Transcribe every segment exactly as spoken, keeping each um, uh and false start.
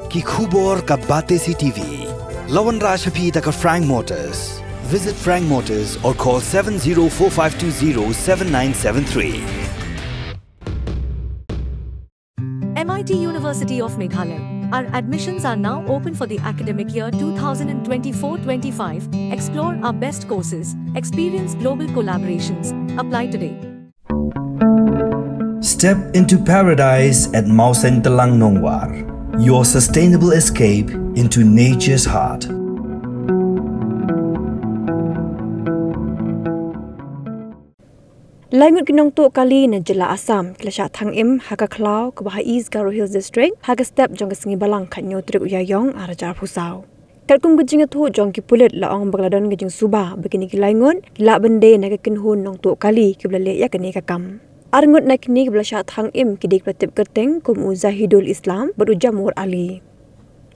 Ki khubor ka Batesi TV. La wanrah sha phi da ka Frank Motors. Visit Frank Motors or call seven zero four five two zero seven nine seven three. M I T University of Meghalaya. Our admissions are now open for the academic year two thousand twenty-four twenty-five. Explore our best courses, experience global collaborations. Apply today. Step into paradise at Mawsyntelang Nongwar. Your sustainable escape into nature's heart. Laingut ki nongtuh kali na jylla Assam ki la shah thang im ha ka khlaw kaba ha East Garo Hills District ha ka step jong ka sngi Balang khathynñiew tarik u Ïaïong arhajar arphew saw. Katkum ka jingïathuh jong ki pulit la ong ba ka la don ka jingsuba ba kine ki laingut ki lah ban dei na ka kynhun nongtuh kali kiba la leh ïa kane ka kam. Arngut na kine kiba la shah thang im ki dei kiba la tip kyrteng kum u Zahidul Islam bad u Jamur Ali.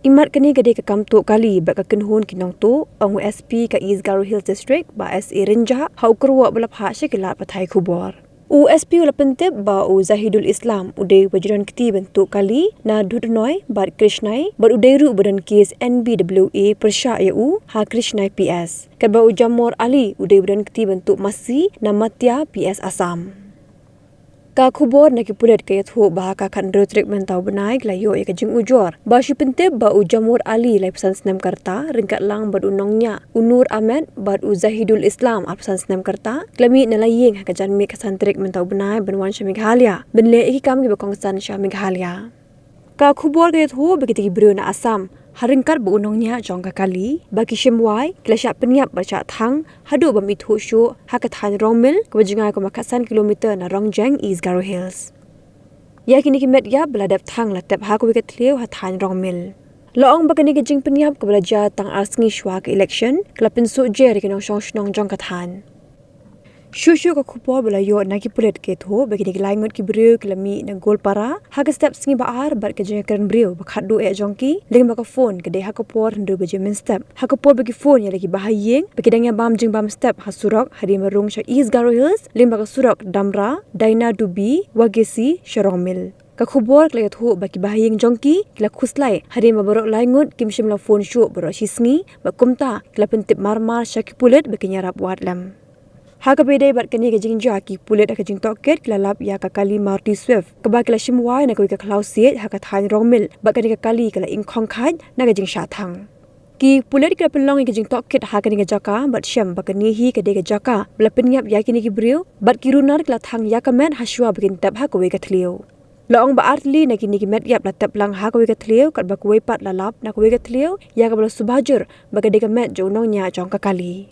Imat kane ka dei ka kam tuh kali bad ka kynhun ki nongtuh, ong u S P ka East Garo Hills District, Bah S A Rynjah, ha u kyrwoh ba la phah sha ki lad pathai khubor. U S P u la pyntip ba u Zahidul Islam u dei uba ju don kti ban tuh kali na Dudhnoi bad Krishnai bad u dei ruh uba don kes N B W A pyrshah ïa u ha Krishnai P S. Katba u Jamur Ali u dei uba don kti ban tuh masi na Matia P S Assam. Ka khubor na ki pulit ka ïathuh ba ha ka khathynriew tarik mynta u bnai ki la ïoh ïa ka jingujor ba shu pyntip ba u Jamur Ali laiphew san snem ka rta ryngkat lang bad u nongñiah u Nur Ahmed bad u Zahidul Islam arphew san snem ka rta ki la mih na la ïing ha ka janmiet khatsan tarik mynta u bnai ban wan sha Meghalaya ban leh ïa ki kam kiba kongsan sha Meghalaya. Ka khubor ka ïathuh ba kita ki briew na Assam ha ryngkat bad u nongñiah jong ka kali ba ki shim wai ki la shah pynïap bad shah thang haduh bym ithuh shuh ha ka thaiñ Rongmil kaba jngai kumba khatsan kilometer na Rongjeng, East Garo Hills. Ïa kine ki met ïap ba la dep thang la tep ha kawei ka thliew ha thaiñ Rongmil. La ong ba kane ka jingpynïap kaba la jia tang ar sngi shuwa ka election ka la pynsuh jer ïa ki nongshong shnong jong ka thaiñ. Shuh shuh ka khubor ba la ïoh na ki pulit ka ïathuh ba kine ki laingut ki briew ki la mih na Golpara ha ka step sngi ba ar bad ka jingïakren briew ba khatduh eh jong ki lyngba ka phone ka dei ha ka por hynriew baje mynstep. Ha ka por ba ki phone ïa la ki bahaïing ba ki dang ïabam jingbam step ha surok hadien ba rung sha East Garo Hills lyngba ka surok Damra, Daina Dubi, Wagesi sha Rongmil. Ka khubor ka la ïathuh ba ki bahaïing jong ki ki la khuslai hadien ba baroh laingut kim shym la phone shuh baroh shi sngi bad kumta ki la pyntip marmar sha ki pulit ba kin ïarap wad lem. Ha kaba ïadei bad kane ka jingjia ki pulit ha ka jingtohkit ki la lap ïa ka kali Maruti Swift kaba ki la shim wai na kawei ka khlaw siej ha ka thaiñ Rongmil bad kane ka kali ka la ingkhong khait na ka jingshah thang. Ki pulit ki la pynlong ïa ka jingtohkit ha kane ka jaka bad shem ba kane hi ka dei ka jaka ba la pynïap ïa kine ki briew bad ki runar ki la thang ïa ka met ha shuwa ba kin tep ha kawei ka thliew. La ong ba ar tylli na kine ki met ïap la tep lang ha kawei ka thliew katba kawei pat la lap na kawei ka thliew ïa kaba la suba jur ba ka dei ka met jong u nongñiah jong ka kali.